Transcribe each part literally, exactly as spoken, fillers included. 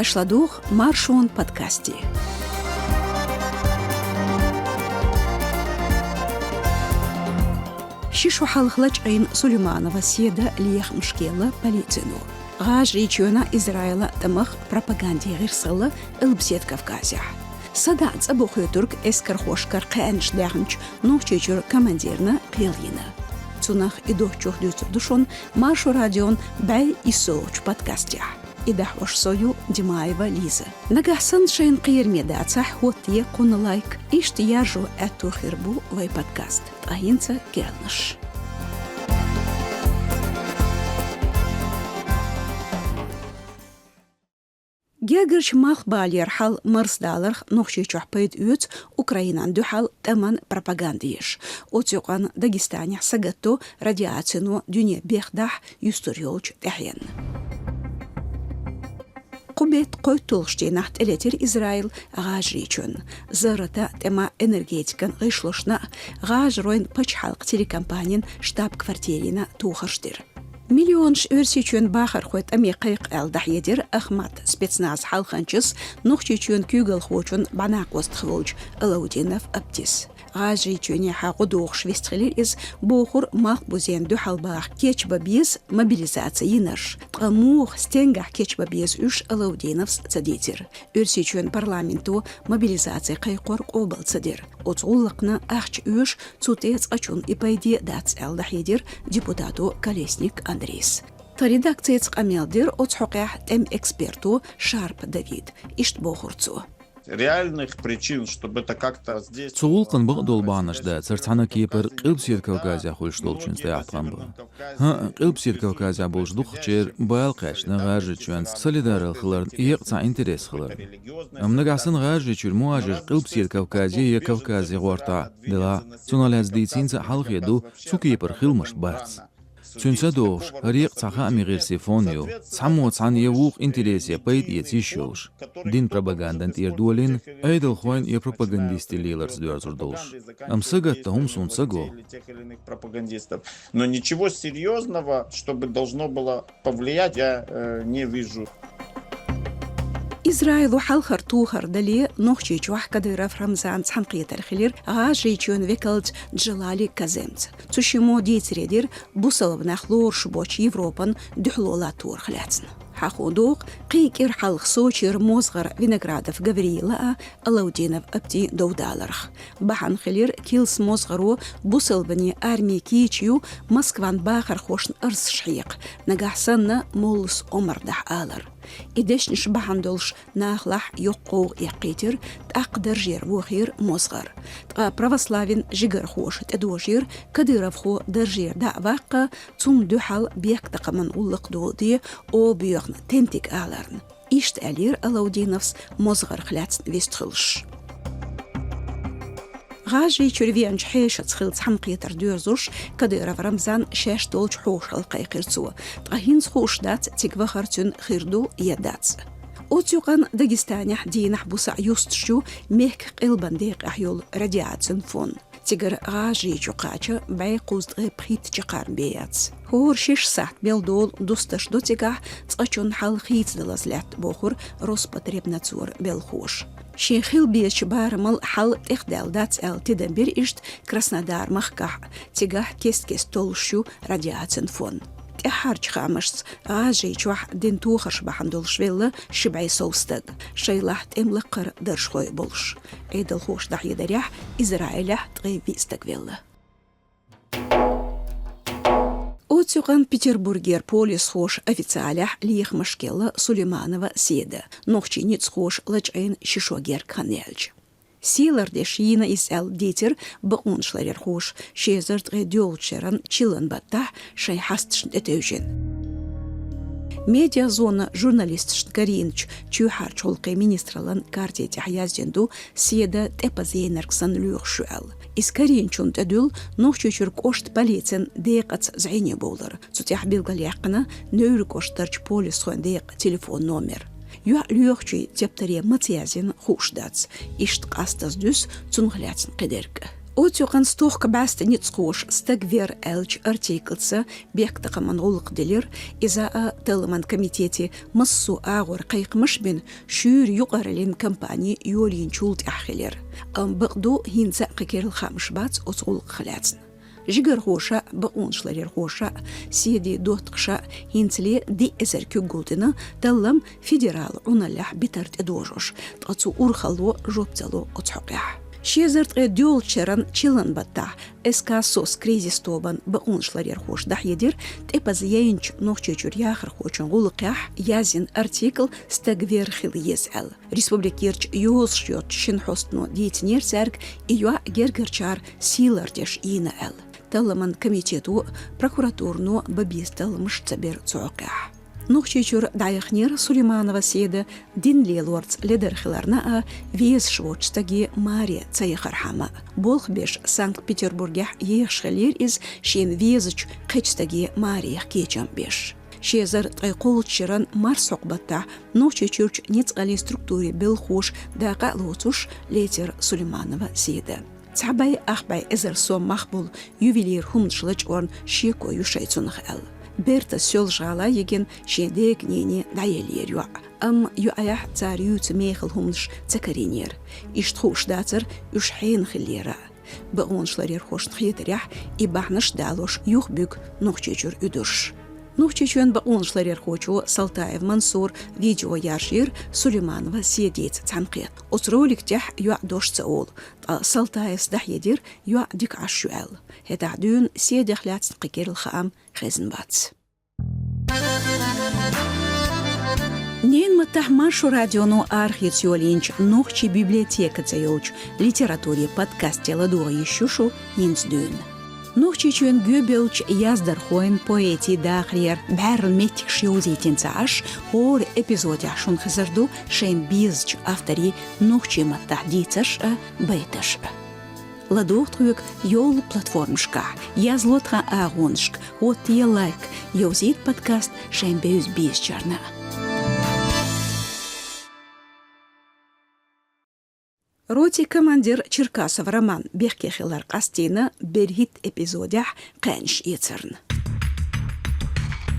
Аша ладугӀу Маршон подкасте. Ши шу хьалха лачкъийна Сулейманова Седа лехамаш кхийлла полицино. ГӀажарийчоьнна Израила тӀамах пропаганди гӀирсала Къилбаседа Кавказехь. СадаӀа цӀа бохуьйтург эскархошкара кхаьънаш даьхначу Нохчийчуьра командирна кхелхина. Цунах и доцчух дуьйцур ду шуна Маршо радион бӀе иссалгӀачу подкастехь. И дахьош со ю, Димаева Лиза. Нагахь санна шайна кхераме дацахь, хӀоттае кхунна лайк. Иштта яржо аьтту хир бу вай подкаст. Ткъа хӀинца керланаш. Гергарчу малхбалера хьал марздаларх Нохчийчохь пайда оьцу Украинан дуьхьал тӀаман пропаганда еш. Оцу юкъанна Дагестанехь сагатдо радиацино дуьне бехдахь юьстур йолчу тӀаьхьенна. Кху беттан кхойтталгӀачу дийнахь тӀелетира Израил ГӀажарийчоьнна, зарратан, тӀеман, энергетикан гӀишлошна, ГӀажаройн пачхьалкхан телекомпанин штаб-квартирина тохарш дира. Миллионаш Оьрсийчоьнан бахархой тӀаме кхайкха аьлла дӀахьедира Ахмат спецназан хьалханчас, Нохчийчоьнан куьйгалхочун бӀаьнакъостах волчу Алаудинов Аптис. ГӀажарийчоьнехьа гӀо дохуш вистхилира иза, бохура малхбузенна дуьхьал баха кечбан беза мобилизаци йинарш. Ткъа муха, стенгахь кечбан беза уьш, Алаудиновс ца дийцира. Оьрсийчоьнан парламенто мобилизаци кхайкхор къобал ца дира. Оцу гӀуллакхна ахча оьшу, цу тӀе цкъачунна и пайде а дац аьлла дӀахьедира депутато Колесник Андрейс. Тхан редакцица къамел дира оцу хьокъехь тӀеман эксперто Шарп Давида. Иштта бохура цо. Реальных причин, чтобы это как-то здесь... Цу гӀуллакхан бакъдолу бахьанаш дацара, цхьана кепара Къилбаседа Кавказехь хуьлуш долчуьнца тӀехь тхан бан. ХӀаъ, Къилбаседа Кавказехь болчу дукхахчеран бала кхаьчна ГӀажарийчоьнца солидарал хиларна, еккъа цхьа интерес хиларна. Амма нагахь санна ГӀажарийчуьра мухӀажарш Къилбаседа Кавказе я Кавказе гӀортахь делахь, цунах лаьцна дийцинца а хьалхе ду, цу кепара хиламаш бац. Цуьнца догӀуш, хӀара еккъа цхьа хаамийн гӀирсийн фон ю, цхьаммо цхьанна я вукху интересе пайда эца йиш йолуш, динан пропагандана тӀера долийна, Ӏедалхойн я пропагандистийн леларца доьрзур долуш. Амма сагатдан хӀума суна ца го. Но ничего серьёзного, чтобы должно было повлиять, я, э, не вижу. Израило хьалхара тохар дале, Нохчийчохь Кадыров Рамзан цхьаьнакхетар хилира ГӀажарийчоьнан векалца Джалали Каземца. Цу шиммо дийцаре дира бусалба нах лоруш боцчу Европан дуьхьало латторах лаьцна. Хьахо догӀу, кхин кӀира хьалха Сочера мозгӀар Виноградов Гаврила а, Алаудинов Аптин дов даларх. Бахьана хилира Килс мозгӀаро бусалбанийн армин кийча ю Москван бахархошна арзаш хьекха, нагахь санна Моллас Омар дахьа алар. И дешнаш бахьана долуш нахалахь йоккха гӀовгӀа эккхийтира, тӀаккха даржера вохийра мозгӀар. Ткъа православин жигархоша тӀедожийра, кадыровхо даржера дӀа а ваккха, цунна дуьхьал бехктакхаман гӀуллакх доладе, оба боьхна тентиг аларна. Иштта аьллера Алаудиновс мозгӀарх лаьцна вистхуьлуш. ГӀажарийчуьра веанчу хьешаца хилла цхьаьнакхетар доьрзуш, Кадыров Рамзан шаьш долчу хьошалла кхайкхира цо, ткъа хӀинца хууш дац, цига вахар цуьнан хир ду я дац. Оцу юкъанна Дагестанехь дийнахь-бусахь юстуш ю мехкан къилбан декъехь йолу радиацин фон. Цигара ГӀажарийчу кхача бӀе кхузткъе пхийтта чаккхарма бен яц. ХӀора шиш сахьт мел долу дустарш ду цигахь, цкъачунна хьал хийцадалаза лаьтта, бохура Роспотребнадзоран белхоша. Шен хила безачу барамал хьал тӀехдаьлла дац аьлла тидам бира иштта Краснодар-махкахь, цигахь кест-кеста толлуш ю радиацин фон. ТӀаьххьарчу хаамашца, ГӀажарийчохь дина тохарш бахьана долуш велла ши бӀе сов стаг, шайлахь тӀеман лакхара даржхой болуш. Ӏедалхоша дӀахьедарехь, Израилехь ткъе виъ стаг велла. Оцу юкъанна Петербургера полисхоша официалехь лехамаш кхийлла Сулейманова Седа, нохчийн ницкъахоша лачкъийна ши шо герга хан яьлча. Сий лардеш йийна иза аьлла дийцира бакъонашларъярхоша ши эзар ткъе доьалгӀачу шеран чиллан баттахь шайн хьасташна тӀетевжина. Медиазона журналисташна карийначу чоьхьарчу гӀуллакхийн министраллан карте тӀехь яздина ду Седа тӀепаза йийнарг санна лоьхуш ю аьлла. Иза карийначунна тӀедуьллу Нохчийчуьра кӀоштан полицин декъаца зӀене бовлар. Цу тӀехь билгалъяьккхина Невран кӀоштарчу полисхойн декъан телефон номер. ЙоӀ лоьхучийн тептаре маца яздина хууш дац. Иштта къастаза дуьсу цунах лаьцна кхидерг. Оццу къанс тохка бӀаьста ницкъ ховш «Стаг вер» аьллача артиклаца бехктакхаман гӀуллакх диллира, иза а Талламан комитете массо а агӀор кхайкхамаш бина, шура юкъараллин кампани йолийначул тӀехьа хилира. Амма бакъду, хӀинца а кхы керла хаамаш бац оцу гӀуллакхах лаьцна. Жигархоша а, бакъонаш ларъярхоша а седа доттагӀаша а хӀинцале диъ эзар куьг гулдина Таллам федерал Ӏуналлехь битар тӀедожош, ткъа цу урхалло жоп ца ло оцу хьокъехь. Ши эзар ткъе доьалгӀачу шеран чиллан баттахь СК «СОС» кризис тобан бакъонаш ларъярхоша дӀахьедира тӀепаза яьйначу Нохчийчуьра яхархочун гӀуллакхехь язйина артикл «Стаг вер» хила еза аьлла. Республикерчу йозуш йоцчу шина хьостано дийцинера цаьрга, и йоӀ гергарчара сий лардеш йийна аьлла. Талламан комитето а, прокуратурано а бан беза талламаш ца бира цу хьокъехь. Нохчийчуьра дӀаяханера Сулейманова Седа дин лелорца ледара хиларна а, везаш воцчу стаге маре ца яхархьама а. Болх беш Санкт-Петербургехь ехаш хиллера иза, шена везачу кхечу стаге маре яха кечам беш. Ши эзар ткъе кхоалгӀачу шеран марсхьокху баттахь Нохчийчуьрчу ницкъаллин структурийн белхахоша дакъа а лоцуш лецира Сулейманова Седа. Цхьа бӀе ах бӀе эзар сом мах болу ювелир хӀуманаш лачкъорна шеко ю шайн цунах аьлла. Бертас Соьлжа-ГӀала йигина шен дега-нене дӀаеллера йоӀ. Амма йоӀехь цара юьйцу мехала хӀуманаш ца карийнера. Иштта хууш дацара уьш хьенан хиллера а. Бакъонаш ларъярхошна хетарехь, и бахьанаш далош юхабуьгу Нохчийчуьра уьдурш. Нохчийчоьнан бакъонаш ларъярхочо Салтаев Мансура видео яржийра Сулейманова Седица цхьаьнакхетта. Оцу ролика тӀехь йоӀа дош ца олу, ткъа Салтаевс дӀахьедира йоӀ дика Ӏаш ю аьлла. ХӀетахь дуьйна Седех лаьцна кхин керла хаам хезна бац. Ненан маттахь Маршо радионо арахеца йолийначу «Нохчийн библиотека» цӀе йолчу литературин подкасте ладогӀа йиш ю шу хӀинца дуьйна. Нохчийчоьнан гӀоьбеллачу яздархойн, поэтийн дахарера бӀаьрла меттигаш йовзийтина ца Ӏаш, хӀора эпизодехь шуна хезар ду шайна безачу авторийн нохчийн маттахь дийцарш а, байташ а. ЛадогӀа тхоьга йолу платформашкахь, язло тхан агӀонашка, хӀоттае лайк, йовзийта подкаст шайн бевза-безачарна. Ротин командир Черкасов Роман бехке хилар къастийна берхӀитта эпизодехь кхаьънаш эцарна.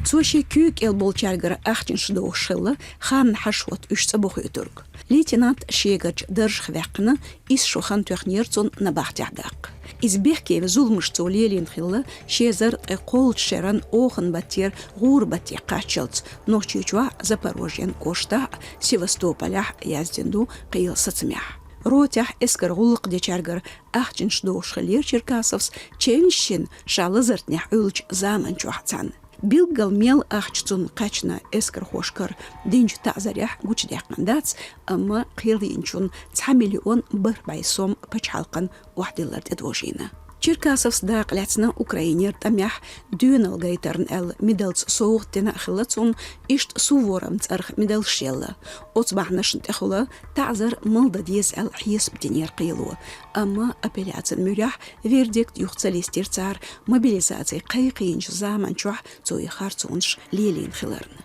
Цо шен куьйга кӀел болчаьргара ахчанаш дохуш хилла, ханна хьаша хӀотта уьш цӀа бохуьйтург. Лейтенант шегарчу даржах ваьккхина, исс шо хан тоьхнера цунна набахтехь даккха. Иза бехке зуламаш цо лелийна хилла ши эзар ткъе кхоалгӀачу шеран оханан баттера гӀуран батте кхаччалц Нохчийчохь, Запорожьен кӀоштахь а, Севастополехь а, яздина ду кхелан сацамехь. Ротехь эскаран гӀуллакх дечаьргара ахчанаш дохуш хиллера Черкасовс чевнаш шина ша лазартнехь Ӏуьллучу заман чохь цхьаьна. Билггал мел ахча цунна кхаьчна эскархошкара динчу таӀзарехь гучудаьккхина дац, амма кхелхинчунна цхьа миллион бархӀ бӀе сом пачхьалкхан охьадиллар тӀедожийна. Черкасовс дакъа лаьцна Украинера тӀамехь доьналла гайтарна аьлла медалца совгӀат дина а хилла цунна, иштта Суворовн цӀарах медалш елла. Оцу бахьанашна тӀехула таӀзар мала дан деза аьлла хьесап динера кхело, амма апелляцин муьрехь вердикт юха ца листира цара мобилизаци кхайкхийначу заман чохь цо и харцонаш лелийна хиларна.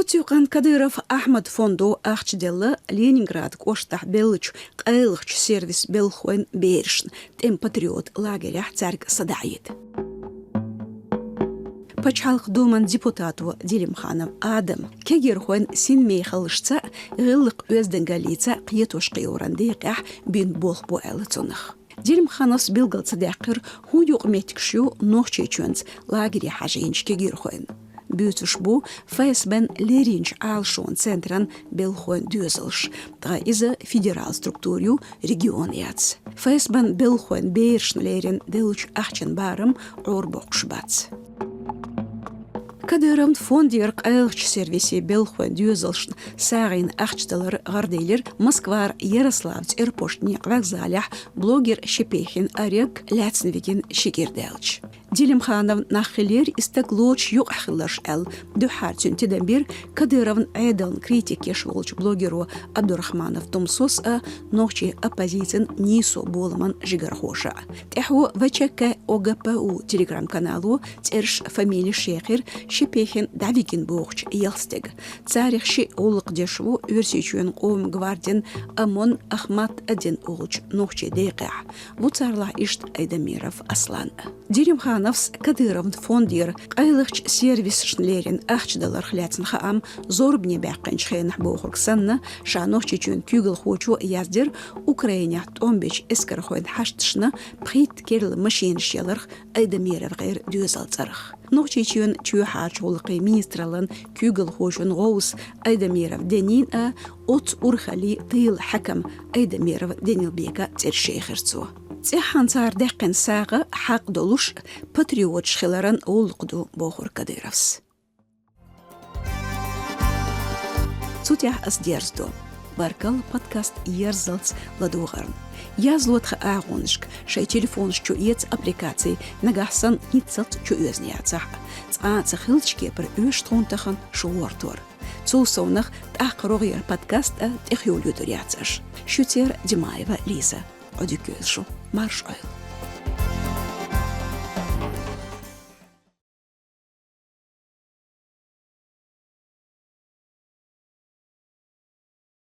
Оццу юкъанна Кадыров Ахьмадан фондо ахча делла Ленинград кӀоштахь беллачу къайлахчу сервисан белхахойн берашна, тӀеман патриот лагерехь цаьрга садаӀийта. Пачхьалкхан Думан депутато Делимханов Адама кегийрхойн синмехаллашца а, гӀиллакх-оьздангаллица а кхетош кхиоран декъехь бина болх бу аьлла цунах. Делимхановс билгал ца даьккхира, хӀун юкъаметтигаш ю Нохчийчоьнца лагере хьажийначу кегийрхойн. Буьйцуш бу ФСБ-н лерринчу Ӏалашонан центран белхахойн доьзалш, ткъа иза федерал структура ю, регион яц. ФСБ-н белхахойн берашна леррина деллачу ахчан барам Ӏорабоккхуш бац. Кадыровн фондера къайлахчу сервисан белхахойн доьзалшна сагӀина ахча далар гӀардийлира Москвара Ярославца аэропортан некъ вокзалехь блогер Шепехин Ореган лаьцна вигина ши кӀира даьлча. Делимхановн нах хилира и стаг лоцуш юкъахь хиларш аьлла, дуьххьара цуьнан тидам бира Кадыровн Ӏедална критика еш волчу блогеро Абдурахманов Тумсос а, нохчийн оппозицин «Нийсо» боламан жигархоша а. ТӀаьхьо В Ч К О Г П У телеграм-канало цӀераш, фамилеш яьккхира ши пехьина дӀавигина бохучу ялх стеган. Царах шиъ гӀуллакх деш ву Оьрсийчоьнан къоман гвардин ОМОН Ахмат-один олучу нохчийн декъехь. Ву царлахь иштта Айдамиров Аслан а. Делимхановс Кадыровн фондера къайлахчу сервисашна леррина ахча даларх лаьцна хаам зорбане баьккхинчу хенахь бохург санна, ша Нохчийчоьнан куьйгалхочо яздира Украинехь тӀом бечу эскархойн хьашташна пхийтта керла машинаш яларх Айдамировгара доьзал цӀарах. Нохчийчоьнан чоьхьарчу гӀуллакхийн министраллан куьйгалхочун гӀовс Айдамиров Денин а, оццу урхаллин тылан хьаькам Айдамиров Денилбека цӀераш яьккхира цо. ЦӀеххьана цара даьккхина сагӀа хьакъ долуш патриоташ хиларан гӀуллакх ду, бохура Кадыровс. Цу тӀехь ас дерзадо. Баркалла подкаст ерзалц ладогӀарна. Язло тхан агӀонашка, шайн телефонаш чу эца аппликаци, нагахь санна хӀинццалц чу оьзна яцахь а. Цкъа а ца хиллачу кепара оьшу тхуна тахана шу гӀортор. Цул совнах тӀаккха рогӀера подкаст а тӀехйолуьйтур яц аша. Шуьцера Димаева Лиза. Ӏодика йойла шу. Марша Ӏойла.